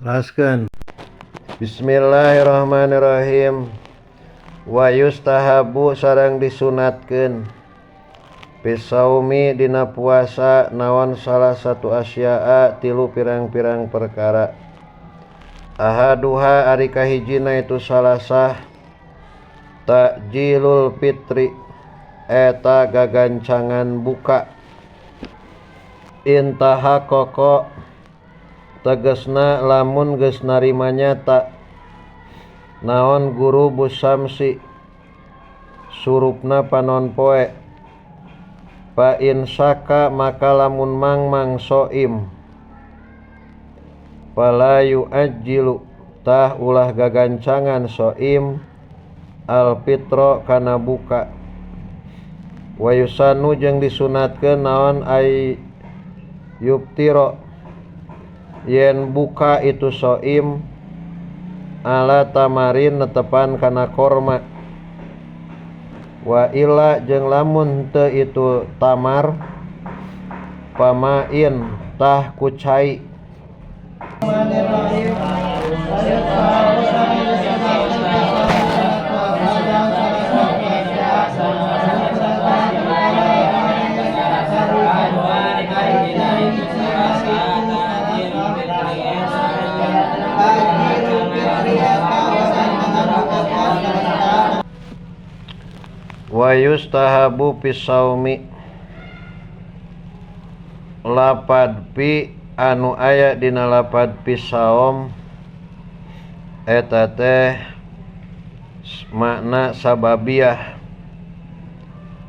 Teraskeun. Bismillahirrahmanirrahim. Wa yustahabu sareng disunatkeun fisaumi dina puasa naon salah satu asya'a tilu pirang-pirang perkara. Ahaduha ari kahijina itu salasah takjilul fitri eta gagancangan buka. Intaha koko tegesna lamun geus narima nyata naon guru busamsi surupna panon poe pa insaka maka lamun mangmang soim fala yu'ajjilu tah ulah gagancangan soim al fitro kana buka. Wa yusanu jeung disunatkeun naon ay yuftiro yen buka itu soim ala tamarin netepan kana korma. Wa illa jeung lamun teu itu tamar pamain tah ku cai. Wa yustahabu fisaumi lapad pi anu aya dina lapad pisaom eta teh makna sababiyah.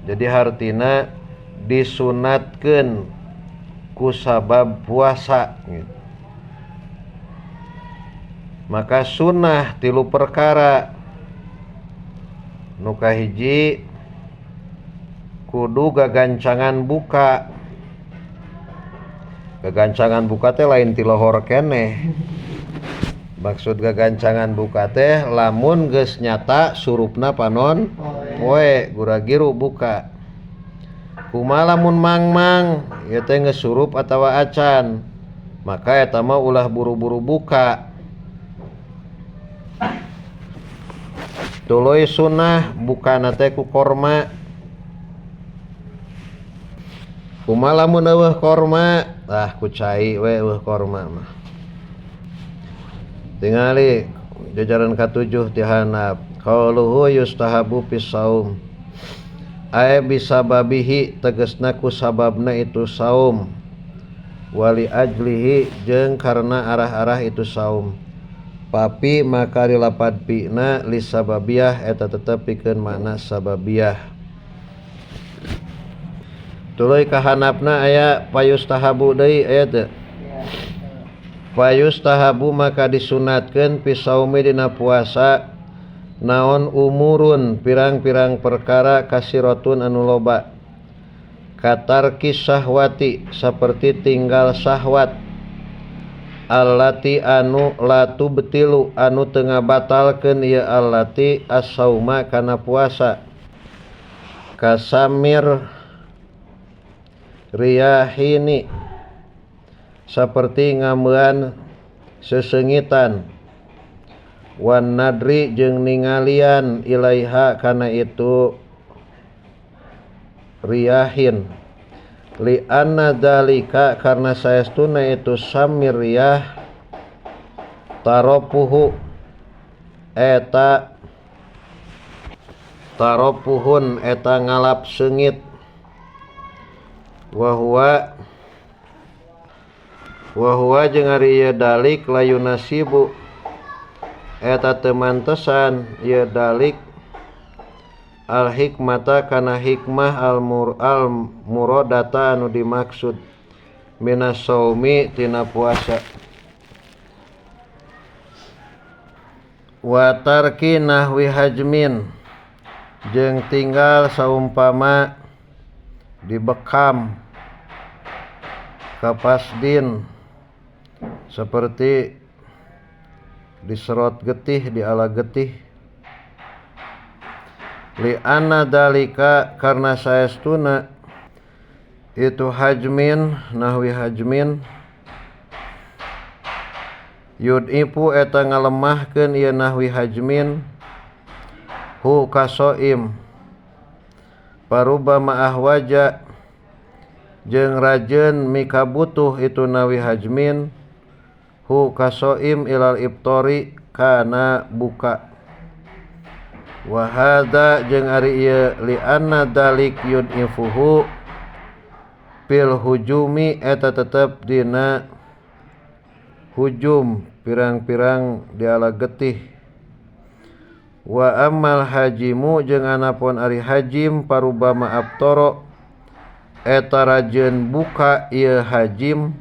Jadi hartina disunatkeun ku sabab puasa gitu. Maka sunnah tilu perkara. Nu kahiji kudu gagancangan buka. Gagancangan buka teh lain ti lohor keneh. Maksud gagancangan buka teh lamun geus nyata surupna panon poe guragiru buka. Kumaha lamun mangmang ieu teh geus surup atawa acan, maka eta mah ulah buru-buru buka. Tuluy sunnah bukana teh ku korma. Kumaha lamun eueuh korma, tah ku cai we eueuh korma mah. Tingali jajaran katujuh ti handap. Qauluhu yustahabu fis saum. Ae bisababihi tegesna ku sababna itu saum. Wali ajlihi jeung karena arah-arah itu saum. Papi maka dilapad pina lisababiyah eta tetep pikeun makna sababiyah. Tuluy kahanapna aya payustahabu deui aya teu? Payustahabu maka disunatkeun fisaumi dina puasa naon umurun pirang-pirang perkara kasiratun anu loba. Katarki syahwati saperti tinggal syahwat allati anu la tubtilu anu teu ngabatalkeun ieu allati as-sauma kana puasa. Kasamir riyahini saperti ngambean sesengitan wan nadri jeung ningalian ilaiha kana itu riyahin li anna dzalika karena saestuna itu samir riyah taropuhu eta taropuhun eta ngalap seungit wa huwa jeung ari ieu dalik layunasibu eta teu mantesan ieu dalik al hikmata kana hikmah al muradata anu dimaksud minas saumi tina puasa. Wa tarki nahwi hajmin jeung tinggal saumpama dibekam kapasdin seperti diserot getih diala getih li anna dalika karena saestuna itu hajmin nahwi hajmin Yud'ifu eta ngalemahkeun ieu nahwi hajmin hu ka shaim. Parubama ahwaja jeung rajeun mikabutuh itu nahwi hajmin hu ka shaim ilal iftori kana buka. Wa hadza jeung ari ieu li anna dalik yud'ifuhu fil hujumi eta tetep dina hujum pirang-pirang diala getih. Wa ammal hajimu jeung anapun ari hajim parubama abtoro eta rajeun buka ieu hajim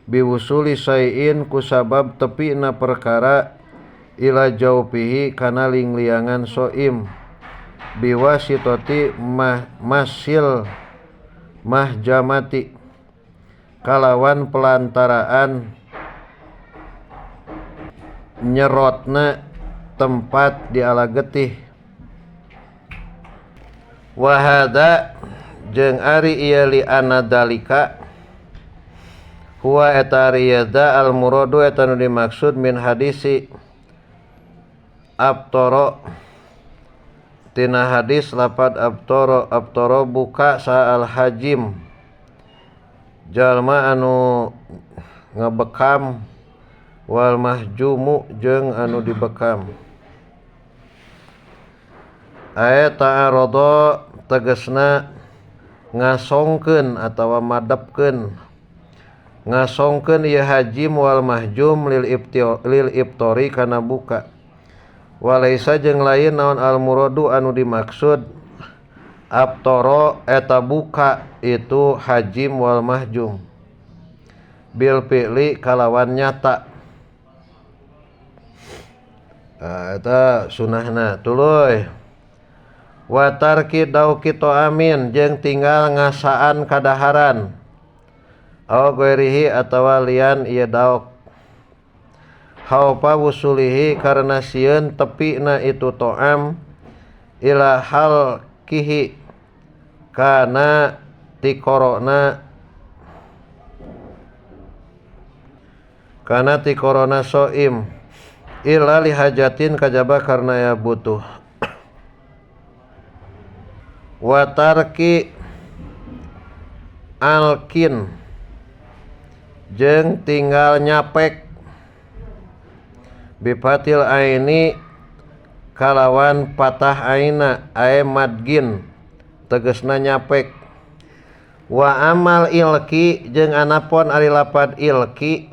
biwusuli sayin kusabab tepina perkara ila jaupihi kana lingliangan soim biwasitati masil mahjamati kalawan pelantaraan nyerotna tempat di ala getih. Wa hadza jeung ari ieu li anna dalika huwa eta ari ieu da al muradu eta nu dimaksud min hadisi abtoro tina hadis lapad abtoro abtoro buka sa al hajim jalma anu ngebekam wal mahjumu jeung anu dibekam. Aya ta'arada tegasna ngasongkeun atawa madepkeun ngasongkeun ieu hajim wal mahjum lil iftori kana buka. Walaisa jeung lain naon al muradu anu dimaksud abtoro eta buka itu hajim wal mahjum bil fi'li kalawan nyata. Eta sunahna tuluy. Wa tarki dauki ta'amin jeung tinggal ngasaan kadaharan aw ghairihi atawa lian ieu dauk haupa wusulihi karena sieun tepina itu ta'am ila halqihi kana tikorona soim illa lihajatin kajaba karena ya butuh. Wa tarki alkin jeung tinggal nyapek bifatil aini kalawan patah aina ae madgin tegesna nyapek. Wa amal ilki jeung anapon ari lapad ilki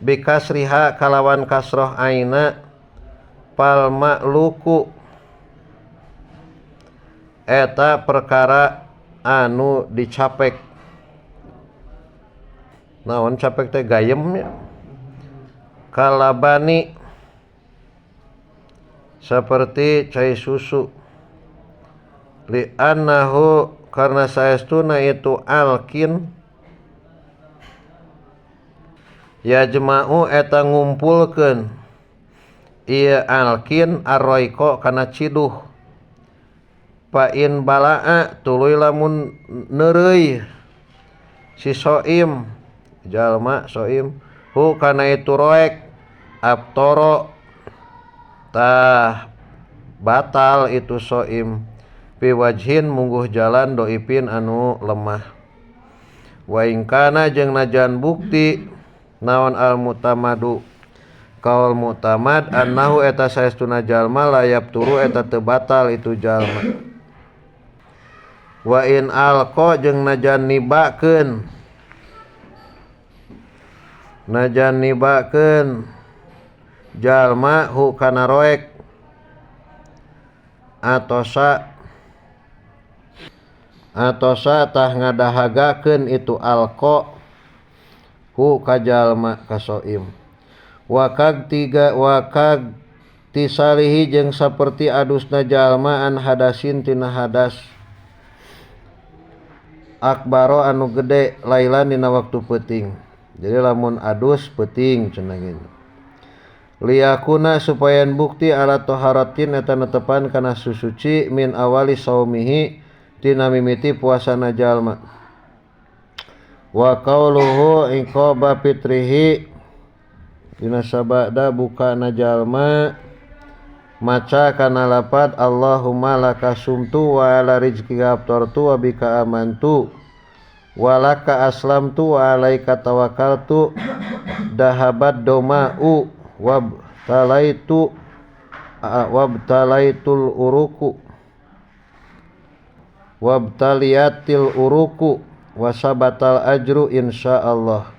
bikasriha kalawan kasroh aina pal makluku eta perkara anu dicapek. Naon capek teh gayem nya kalabani seperti cai susu li annahu karena saestuna itu alkin yajma'u eta ngumpulkeun ieu alkin arroiko kana ciduh fa in balaa tuluy lamun neureuy si soim jalma soim hu kana itu roek abtoro tah batal itu soim fi wajhin mungguh jalan doipin anu lemah. Wa in kana jeung najan bukti naon al mutamadu kaul mutamad annahu eta saestuna jalma layap turu eta teu batal itu jalma. Wa in alqa jeung najan nibakeun jalma hu kana roek atosa tah ngadahagakeun itu alqa hu ka jalma ka soim. Wakag tiga wakag tisalihi jeung saperti adusna jalma an hadasin tina hadas akbaro anu gede lailan dina waktu peuting. Jadi lamun adus peuting cenah gitu. Liyakuna supaya bukti ala toharatin eta netepan kana susuci min awali saumihi tina mimiti puasana jalma. Wa qauluhu inqaba fitrihi Dina sabada bukana jalma maca kana lapad Allahumma laka sumtu wa ala rizqika aftartu wa bika amantu wa laka aslamtu wa alaika tawakkaltu dahabat doma'u wabtalaitu wabtalaitul uruku wabtaliyatil uruku wasabatal ajru insyaallah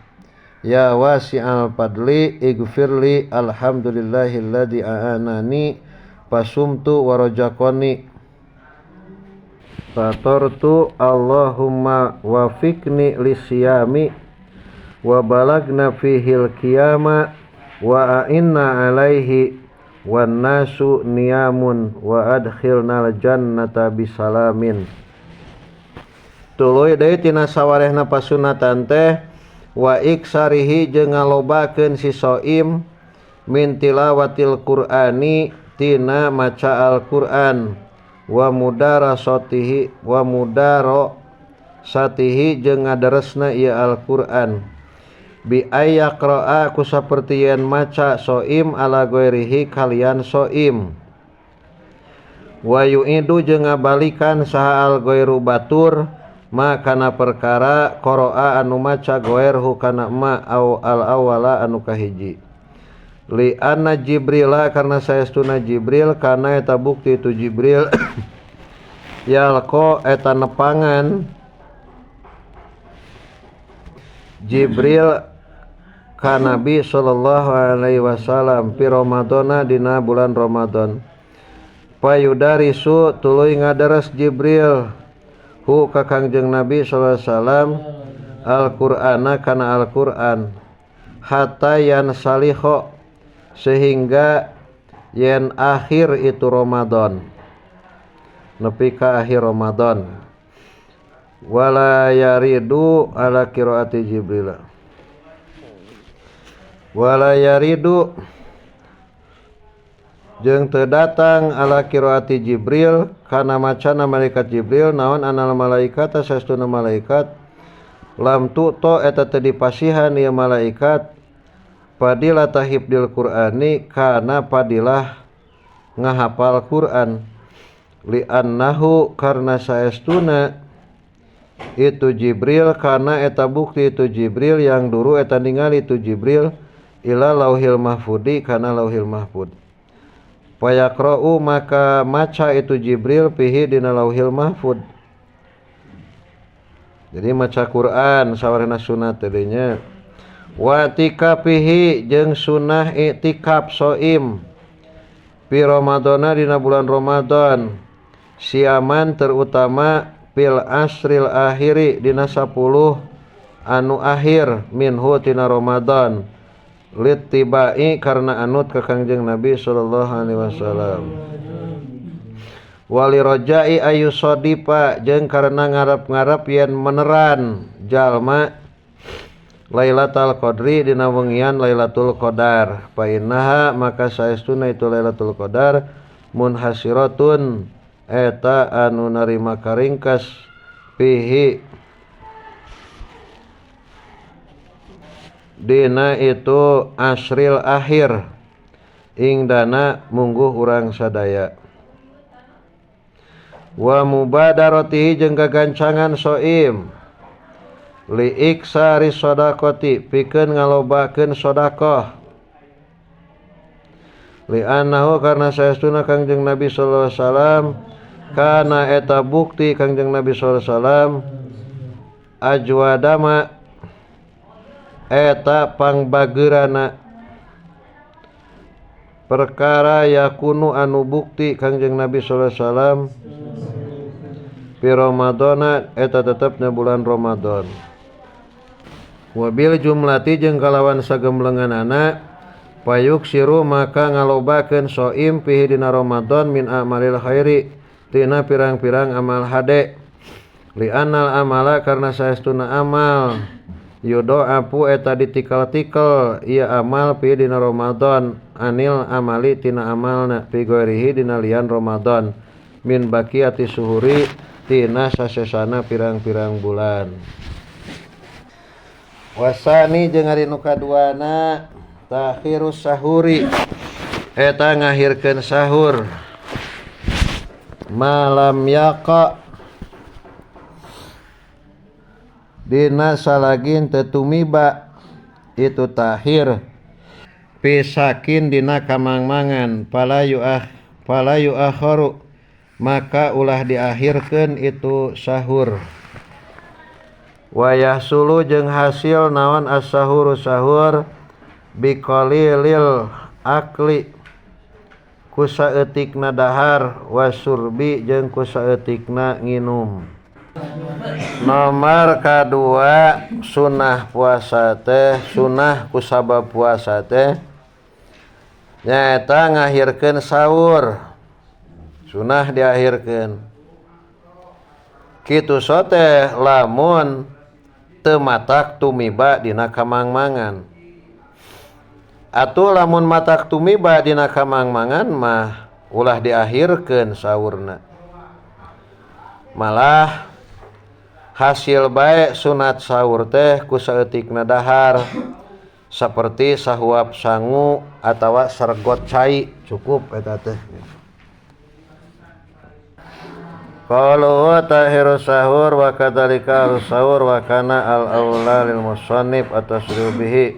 ya wasi'al fadli igfirli alhamdulillahilladzi a'anani fasumtu wa rajaqani fatartu Allahumma wafiqni lisiyami wa balagna fihil qiyama wa a'inna alaihi wan nasu niyamun wa adkhilnal jannata bisalamin. Tuluy deui tina sawarehna pasunatan teh wa iksarihi jeung ngalobakeun si soim min tilawatil qur'ani tina maca Al-Qur'an wa mudarasatihi wa mudarosatihi jeung ngadaresna ieu Al-Qur'an bi ayyaqra'a ku saperti yen maca soim ala ghairihi kalian soim wa yu'idu jeung ngabalikan saha al ghairu batur ma kana perkara qara'a anu maca ghairhu kana ma au al awwala anu kahiji li anna Jibrila karena saestuna Jibril kana eta bukti itu Jibril yalqa eta nepangan Jibril ka Nabi sallallahu alaihi wasallam fi Ramadhana dina bulan Ramadan payudarisu tuluy ngadares Jibril hu ka Kangjeng Nabi sallallahu alaihi wasallam Al-Qur'ana kana Al-Qur'an hatta yan saliho sehingga yen akhir itu Ramadan nepi ka akhir Ramadan wala yaridu ala qiraati Jibril wala yaridu jeung teu datang ala qiraati Jibril kana macana malaikat Jibril naon anal malaikat saestuna malaikat lam tu'ta eta teu dipasihan ieu malaikat fadilata hifdzil Qur'ani kana fadilah ngahapal Qur'an li annahu karna saestuna itu Jibril kana eta bukti itu Jibril yang duru eta ningali itu Jibril ila lauhil mahfudi kana lauhil mahfud fayaqra'u maka maca itu Jibril fihi dina lauhil mahfud. Jadi maca Quran sawarehna sunat tadinya wa tikafihi jeung sunah i'tikaf soim fi Ramadhana dina bulan Ramadan siaman terutama fil asril akhiri dina 10 anu akhir minhu tina Ramadan littibai karena anut ka Kangjeng Nabi sallallahu alaihi wasallam wali rajai ayu sodipa jeung karena ngarep-ngarep yen meneran jalma Lailatul Qadri dina wengian Lailatul Qadar fa innaha maka saestuna itu Lailatul Qadar munhasiratun eta anu narima karingkas fihi dina itu asril akhir ing dana mungguh urang sadaya wa mubadaratihi jeung gagancangan soim li iksari shadaqati pikeun ngalobakeun sedekah li annahu karna saestuna Kangjeng Nabi sallallahu alaihi wasallam kana eta bukti Kangjeng Nabi sallallahu alaihi wasallam ajwadama eta pangbageurana perkara yakunu anu bukti Kangjeng Nabi sallallahu alaihi wasallam fi Ramadhana eta tetepna bulan Ramadan wabil jumlati jeung kalawan sagemblenganana payuk siru maka ngalobakeun soim fihi dina Ramadan min amalil khairi tina pirang-pirang amal hade li anal amala karna saestuna amal yudoapu eta ditikal-tikal ieu amal fi dina Ramadan anil amali tina amalna fi ghairihi dina lian Ramadan min baqiyati suhuri tina sasesana pirang-pirang bulan. Wasani jeung ari nu kaduana Takhirus sahuri eta ngahirkeun sahur malam yaqa dina salagin teu tumiba itu tahir pisakin dina kamangmangan pala yu'akharu maka ulah diakhirkeun itu sahur. Wayah sulu jeung hasil naon as-sahuru sahur biqalilil akli ku saeutikna dahar wasurbi jeung ku saeutikna nginum. Nomor kadua sunah puasa teh sunah ku sabab puasa teh nyaeta ngahirkeun sahur. Sunah diakhirkeun. Kitu sote lamun teu matak tumiba dina kamangmangan. Atuh lamun matak tumiba dina kamangmangan mah ulah diakhirkeun sahurna. Malah hasil bae sunat sahur teh ku saeutikna dahar seperti sahuap sangu atawa sergot cai cukup eta teh. Qalu tahiru sahur wa kadzalika sahur wa kana al aula lil musannif atasriu bihi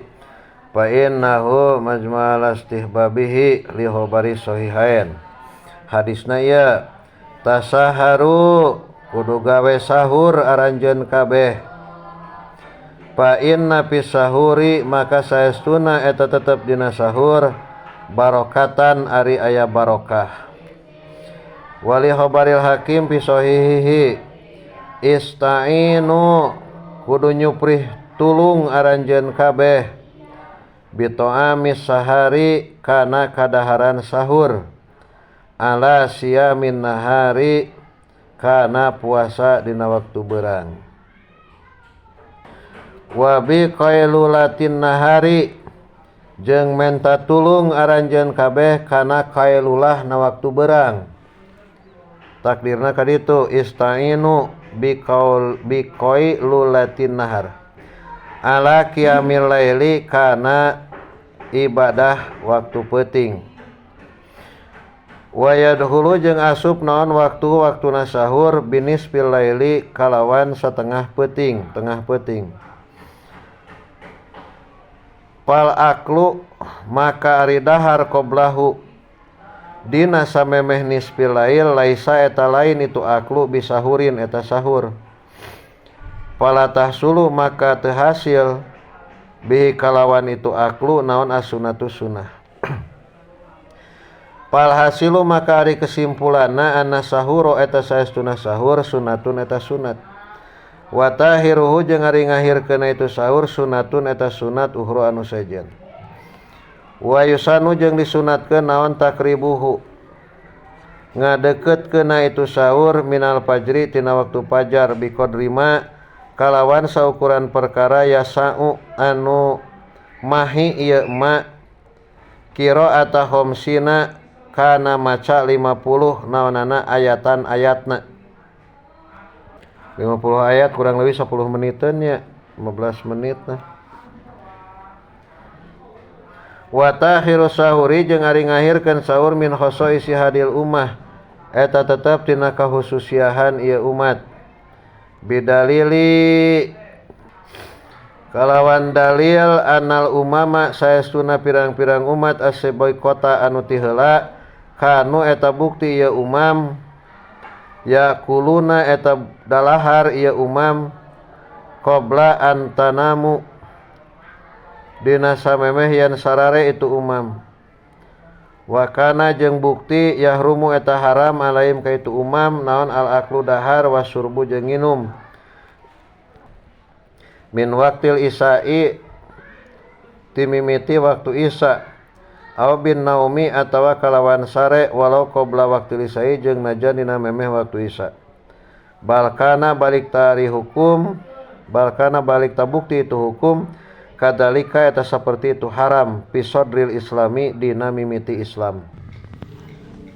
fa innahu majmal istihbabihi li khabari sahihain. Hadisna ieu tasaharu kudu gawe sahur aranjeun kabeh. Fa inna fi sahuri maka saestuna eta tetep dina sahur barokatan ari aya barokah. Wali khabaril hakim fi sahihihi ista'inu kudu nyuprih tulung aranjeun kabeh bito'amis sahari kana kadaharan sahur ala siyamin nahari kana puasa dina waktu berang wa bi qailulatin nahari jeung menta tulung aranjeun kabeh kana qailulah na waktu berang. Takdirna kaditu ista'inu biqailulatin nahar ala qiyamil laili kana ibadah waktu peuting. Wa yadkhulu jeung asup naon waktu-waktuna sahur binisfil laili kalawan setengah peuting, tengah peuting. Fal aklu maka ari dahar qoblahu dina samemeh nisfil lail laisa eta lain itu aklu bisahurin eta sahur. Fala tahsulu maka teu hasil bihi kalawan itu aklu naon as-sunnatu sunnah. Fal hasilu maka ari kesimpulanna anna sahuro eta saestuna sahur sunatun eta sunat. Wa tahiruhu jeung ari ngahirkeun itu sahur sunatun eta sunat uhro anu sejen. Wa yusanu jeung disunatkeun naon takribuhu ngadeukeutkeunna itu sahur minal fajri tina waktu fajar biqadrima kalawan saukuran perkara yasa'u anu mahi ieu ma qira'ata khamsina kana maca 50 naonana ayatan ayatna 50 ayat kurang lebih 10 meniteun nya 15 menit nah. Wa takhiru sahuri jeung ari ngahirkeun sahur min khosoisi hadil ummah eta tetep tina kahususiahan ieu umat bidalili kalawan dalil anal umama saestuna pirang-pirang umat aseboy kota anu ti heula kanu eta bukti ieu umam yakuluna eta dalahar ieu umam qabla antanamu dina samemeh yen sarare itu umam. Wa kana jeung bukti yahrumu eta haram alaihim ka itu umam naon al aklu dahar wasurbu jeung nginum min waktil isai timimiti waktu isya aw bin naumi atawa kalawan sare walau qabla waktil isai jeung najan dina memeh waktu isya. Balkana balik tari hukum balkana balik tabukti itu hukum kadalika eta saperti itu haram fi sadril islami dina mimiti Islam.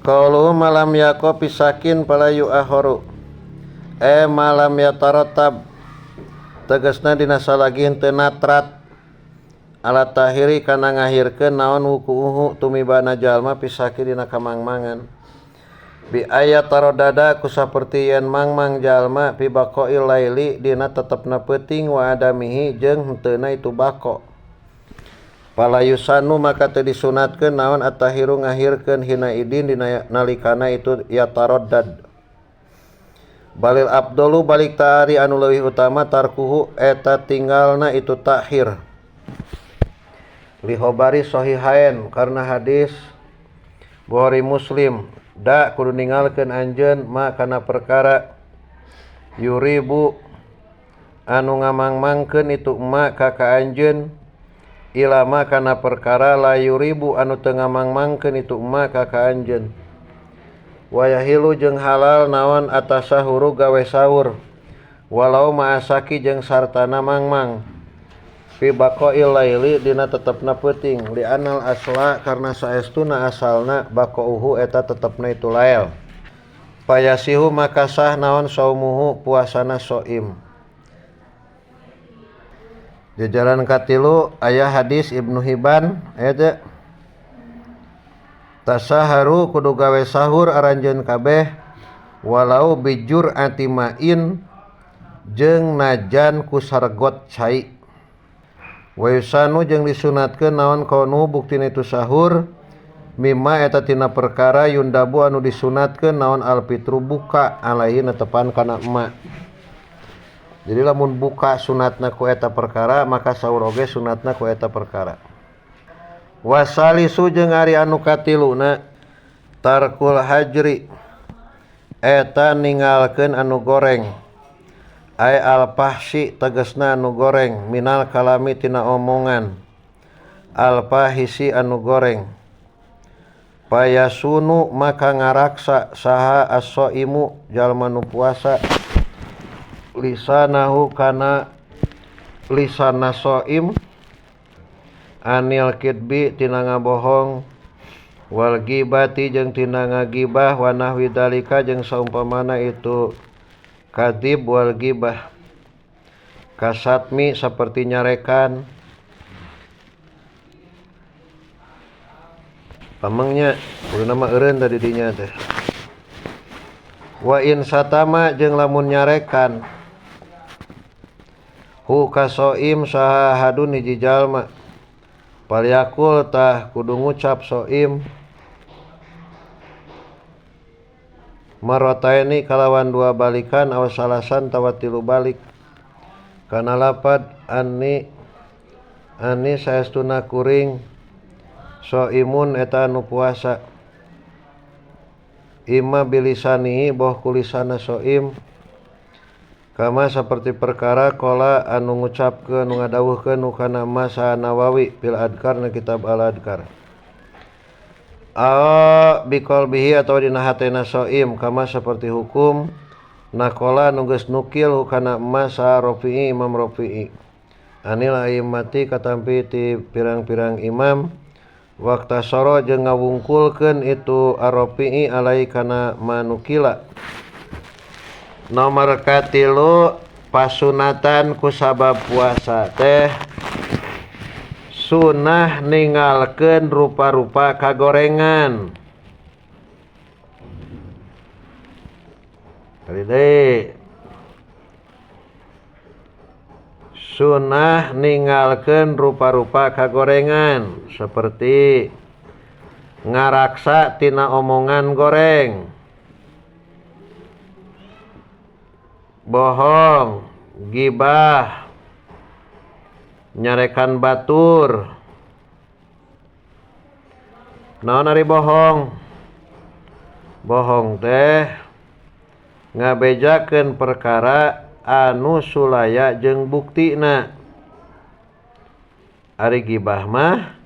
Qaulu malam yaqo pisakin pala yu'akharu malam yataratab tegasna dina salagi henteu natrat Ala tahiri kana ngahirkeun naon wukuuhu tumibana jalma pisaki dina kamangmangan. Bi aya tarodada ku saperti yen mangmang jalma pi baqail laili dina tetepna peuting wa adamihi jeung henteuna itu bako. Fala yusanu maka teu disunatkeun naon atahiru ngahirkeun hina idin dina nalikana itu ya taroddad. Balil abdolu balik taari anu leuwih utama tarkuhu eta tinggalna itu takhir. Lihobari sahihain karena hadis Bukhari Muslim da kudu ninggalkeun anjeun ma kana perkara yuribu anu ngamangmangkeun itu ma ka ka anjeun ilama kana perkara la yuribu anu teu ngamangmangkeun itu ma ka ka anjeun. Wayahilu jeung halal naon atasahuru gawe sahur walau ma'asaki jeung sartana mangmang fi baqail laili dina tetepna peuting li anal asla karena saestuna asalna baqauhu eta tetepna itu lael. Payasihu maka sah naon saumuhu puasana soim. Jajaran katilu aya hadis Ibnu Hibban aya teu tasaharu kudu gawe sahur aranjeun kabeh walau bijur atimain jeung najan ku sargot cai. Wa yusanu jeung disunatkeun naon kaunu buktina itu sahur mimma eta tina perkara yundabu anu disunatkeun naon alfitru buka alaihi netepan kana emak. Jadi lamun buka sunatna ku eta perkara maka sahur oge sunatna ku eta perkara. Wasalisu jeung ari anu katiluna tarkul hajri eta ninggalkeun anu goreng ay al-fahsi tegasna anu goreng minal kalami tina omongan al-fahisi anu goreng. Payasunu maka ngaraksa saha as-saimu jalma nu puasa lisanahu kana lisana soim anil kidbi tina ngabohong wal gibati jeung tina ngagibah wa nahwi dalika jeung saumpamana itu kadib wal gibah kasatmi seperti nyarekan pamengnya kudu nama eureun tadi dinya teh. Wa in satama jeung lamun nyarekan hu kasoim saha hadun hiji jalma palyakul tah kudu ngucap soim marotaini kalawan dua balikan aw salasan tawa tilu balik kana lapad anni anni saestuna kuring soimun eta anu puasa imma bilisanihi boh kulisana soim kama seperti perkara kola anu ngucapkeun nu ngadawuhkeun nu kana masa Nawawi fil adkar na kitab al adkar a biqalbihi atau dina hatena soim kama seperti hukum nakola nu geus nukil kana masa Rafi'i Imam Rafi'i anil a'immati katampi ti pirang-pirang imam waqtasara jeung ngawungkulkeun itu Ar-Rafi'i alai kana manukila. Nomor katilu pasunatan ku sabab puasa teh sunah ninggalkeun rupa-rupa kagorengan. Kali deui. Sunah ninggalkeun rupa-rupa kagorengan seperti ngaraksa tina omongan goreng, bohong, gibah, nyarekan batur. Naon ari bohong? Bohong teh ngabejakeun perkara anu sulaya jeung buktina. Ari gibah mah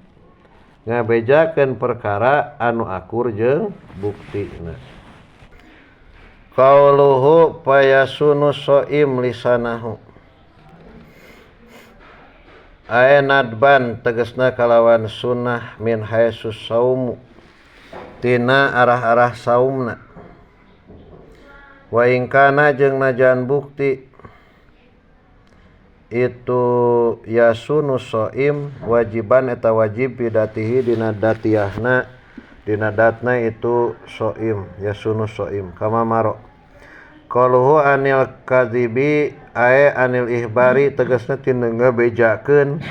ngabejakeun perkara anu akur jeung buktina. Qauluhu payasunu soim lisanahu ae nadban tegasna kalawan sunnah min haitsus saumu tina arah-arah saumna wa in kana jeung najan bukti itu yasunu shaim wajiban eta wajib bidatihi dina datiahna dina datna itu shaim yasunu shaim kama maro qaluhu anil kadzibi ae anil ihbari tegasna tina ngabejakeun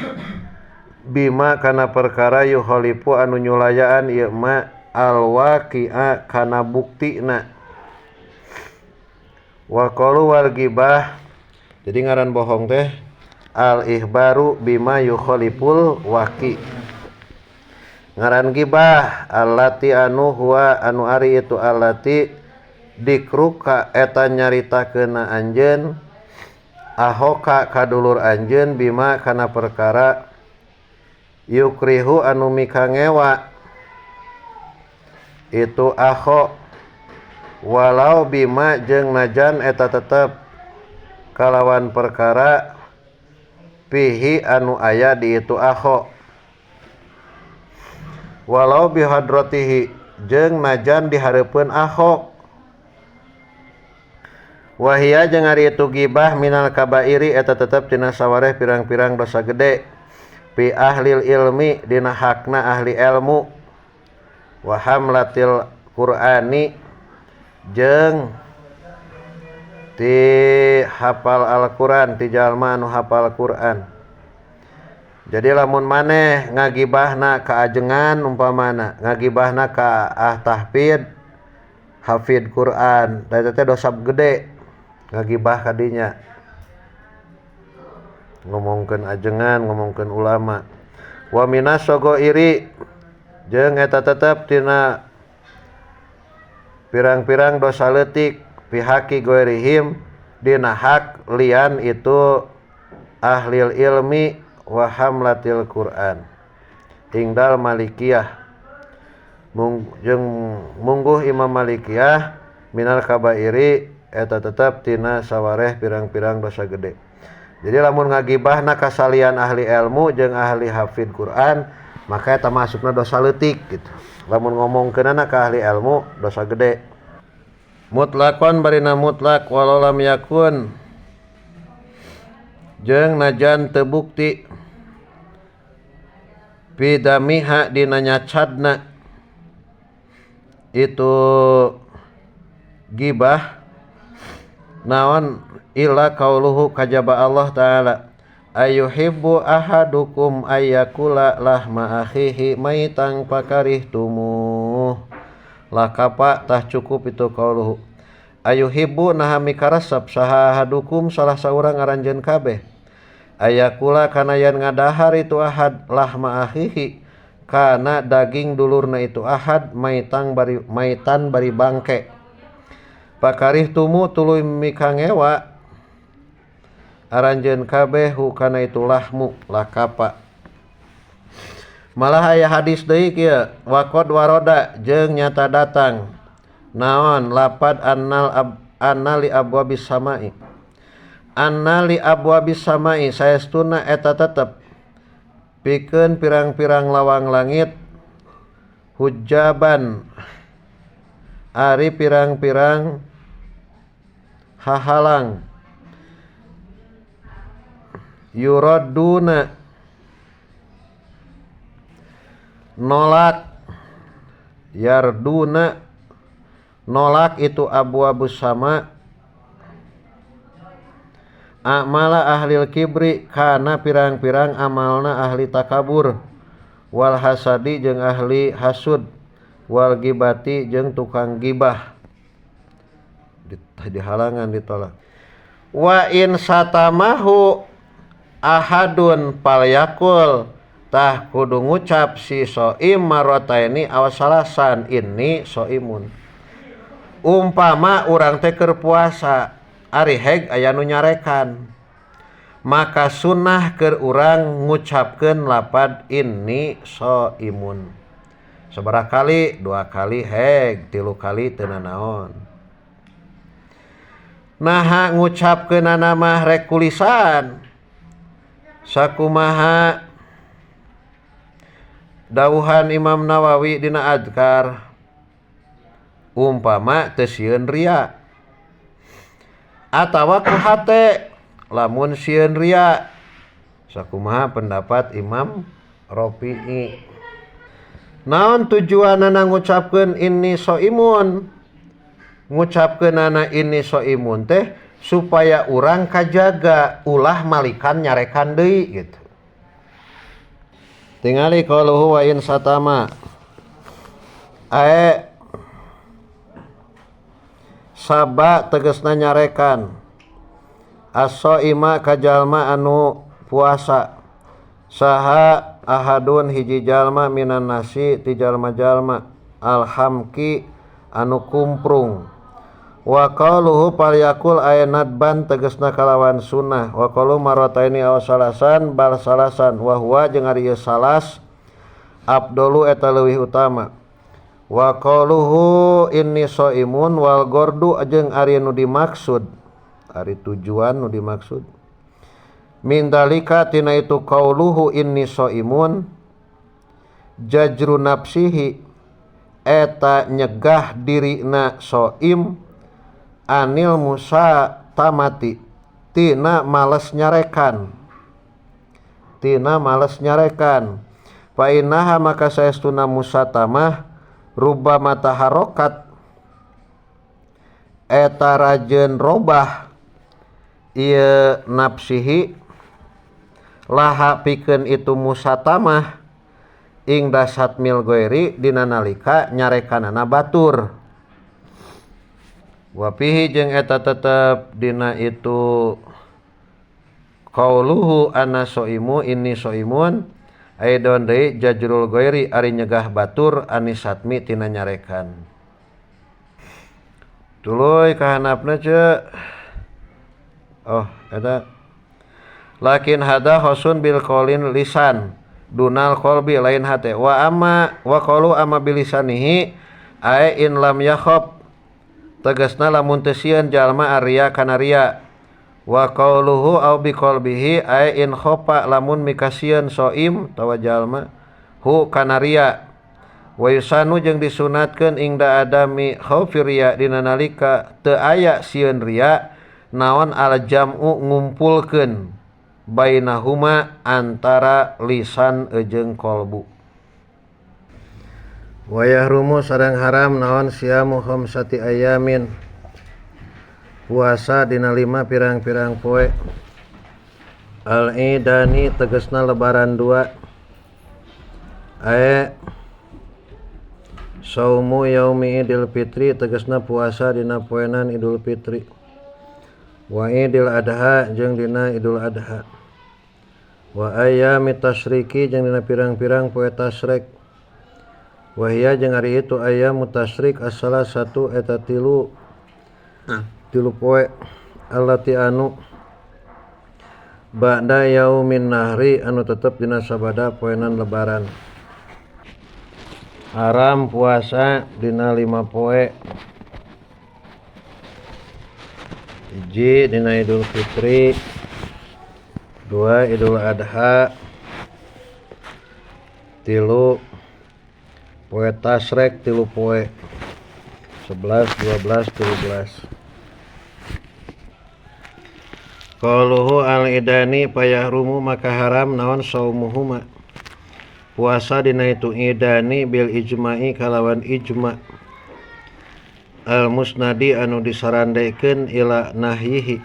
bima kana perkara yukhalifu anu nyulayaan ieu ma alwaqi'a kana buktina wa qalu wal gibah. Jadi ngaran bohong teh al ihbaru bima yukhaliful waqi. Ngaran gibah allati anu huwa anu ari itu allati dikruka eta nyaritakeunna anjeun ahoka kadulur anjeun bima kana perkara yukrihu anu mikangewa itu aho walau bima jeung najan eta tetep kalawan perkara pihi anu aya di itu aho walau bihadratihi jeung najan dihareupeun aho wahia jeung ari itu gibah minal kabairi eta tetep tina sawareh pirang-pirang dosa gede pi ahlil ilmi dina hakna ahli ilmu wa hamlatil qur'ani jeung ti hafal Al-Qur'an ti jalma anu hafal Qur'an. Jadi lamun maneh ngagibahna ka ajengan umpamana ngagibahna ka tahfidz hafid Qur'an eta teh dosa gede ngagibah kadinya ngomongkeun ajengan ngomongkeun ulama. Wa minas iri jeung eta tetep tina pirang-pirang dosa leutik pihaki goirihim dina hak lian itu ahlil ilmi wa hamlatil Qur'an ingdal malikiyah jeung mungguh Imam Malikiyah minal kabairi eta tetep tina sawareh pirang-pirang dosa gede. Jadi lamun ngagibahna kasalian ahli ilmu jeung ahli hafid Quran maka eta masukna dosa leutik gitu. Lamun ngomongkeunana ka ahli ilmu dosa gede. Mutlakon barina mutlak walau lam yakun jeung najan teu bukti pidamiha dina nyacadna itu gibah naon illa qauluhu kajaba Allah ta'ala ayuhibbu ahadukum ayyakula lahma akhihi maitan pakarihtumuh lakapa tah cukup itu qauluhu ayuhibbu naha mikaresep saha ahadukum salah saurang aranjeun kabeh ayakula kana yen ngadahar itu ahad lahma akhihi kana daging dulurna itu ahad maitan bari maitan bari bangke pakarihtumu tuluy mikangewa aranjeun kabeh hukana itu lahmu lakapa. Malah aya hadis deui kieu waqad waroda jeung nyata datang naon lapad annal annali abwabis samai annali abwabis samai saestuna eta tetep pikeun pirang-pirang lawang langit hujaban ari pirang-pirang hahalang yuraduna nolak yarduna nolak itu abu-abu sama amala ahlil kibri kana pirang-pirang amalna ahli takabur wal hasadi jeung ahli hasud wal gibati jeung tukang gibah dihalangan ditolak. Wa in satamahu ahadun palyakul tah kudu ngucap si soim marataini aw salasan inni soimun. Umpama urang teh keur puasa ari heg aya nu nyarekan maka sunnah keur urang ngucapkeun lapad inni soimun. Sabaraha kali? 2 kali heg, 3 kali teu nanaon. Naha ngucapkeunana mah rek kulisan sakumaha dawuhan Imam Nawawi dina Adkar umpama teu sieun ria atawa ku hate lamun sieun ria. Sakumaha pendapat Imam Rafi'i. Naon tujuanana ngucapkeun inni shaimun? Ngucapkeunana inni shaimun teh supaya urang kajaga ulah malikan nyarekan deui gitu. Tingali qaluhu wa in satama ae saba tegesna nyarekan as-shaima ka jalma anu puasa saha ahadun hiji jalma minan nasi ti jalma-jalma alhamki anu kumprung wa qaluhu palyakul ae nadban tegesna kalawan sunnah wa qalu marrataini aw salasan bal salasan wa huwa jeung ari ieu salas abdolu eta leuwih utama wa qaluhu inni shaimun wal gordu jeung ari nu dimaksud ari tujuan nu dimaksud min dalika tina itu qauluhu inni shaimun jajru nafsihi eta nyegah dirina shaim anil musa tamati tina males nyarekan fa innaha maka saestuna musatamah rubba mataharokat eta rajeun robah ieu nafsihi laha pikeun itu musatamah ing dasat mil goeri dina nalika nyarekanana batur wa fihi jeung eta tetep dina itu qauluhu ana shaimu inni shaimun aidon deui jajrul goeri ari nyegah batur anisatmi tina nyarekan. Tuluy kahanapna ce oh eta lakin hada khosun bil qaulin lisan dunal qalbi lain hate wa amma wa qalu amma bilisanihi ae in lam yakhab tegasna lamun teu sieun jalma arya kana ria wa qauluhu au bi qalbihi ae in khofa lamun mikasieun soim tawa jalma hu kana ria wa yusanu jeung disunatkeun ingda adami khaufi ria dina nalika teu aya sieun ria naon al jam'u ngumpulkeun bainahuma antara lisan jeung qalbu. Wa yahrumu sareng haram naon siamu khamsati ayamin puasa dina lima pirang-pirang poe al-idani tegesna lebaran dua ae saumu yaumi idul fitri tegesna puasa dina poenan Idul Fitri wa idul adha jeung dina Idul Adha wa ayami tasyriki jeung dina pirang-pirang poe tasyrik wahia jeung ari itu ayamu tasyrik as-salah satu eta tilu poe allati anu ba'da yaumin nahri anu tetep dina sabada poenan lebaran. Haram puasa dina 5 poe. Hiji dina Idul Fitri, 2 Idul Adha, 3 poe tasrek 3 poe 11, 12, 13. Qaluhu al-idani payahrumu maka haram naon saumuhuma puasa dina itu idani bil ijma'i kalawan ijma al musnadi anu disarandekeun ila nahyihi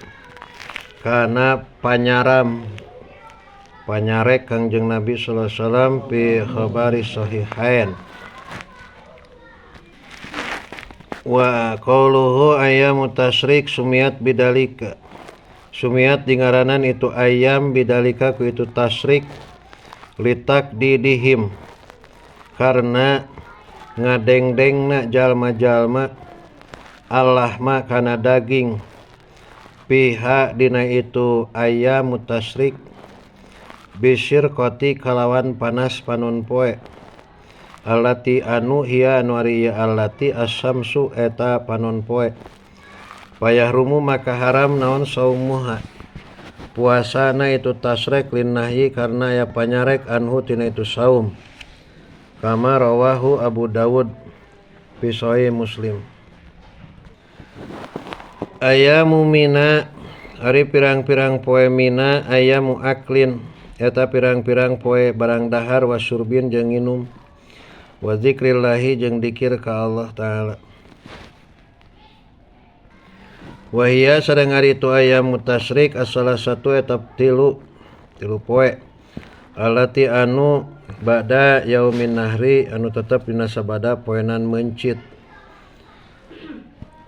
kana panyaram panyarek Kangjeng Nabi sallallahu alaihi wasallam fi khabari sahihain. Wa qauluhu ayyamu tasyrik sumiat bidalika sumiat dingaranan itu ayam bidalika ku itu tasyrik litak didihim karena ngadengdengna jalma-jalma Allah ma kana daging piha dina itu ayam tasyrik bisir koti kalawan panas panon poe allati anu hiya anu ari allati asamsu eta panon poe payahrumu maka haram naon saumuha puasana itu tasrek linnahyi karena ya panyarek anhu tina itu saum kama rawahu Abu Dawud fi sahih Muslim. Ayamu mina Ari pirang-pirang poe Mina ayyamu aklin eta pirang-pirang poe barang dahar wa syurbin jeung nginum wa zikrillahi jeung dikir ka Allah Ta'ala. Wahia sareng ari itu ayyamu tasyrik as-salah satu eta tilu tilu poe allati anu ba'da yaumin nahri anu tetep dina sabada poenan meuncit.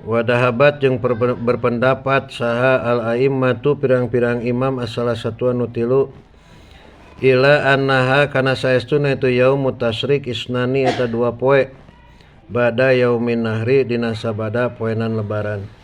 Wadahabat jeung berpendapat saha al-a'immatu pirang-pirang imam as-salah satu anu tilu ila annaha kana saestuna itu yaumut tasyrik isnani eta dua poe ba'da yaumin nahri dina sabada poenan lebaran.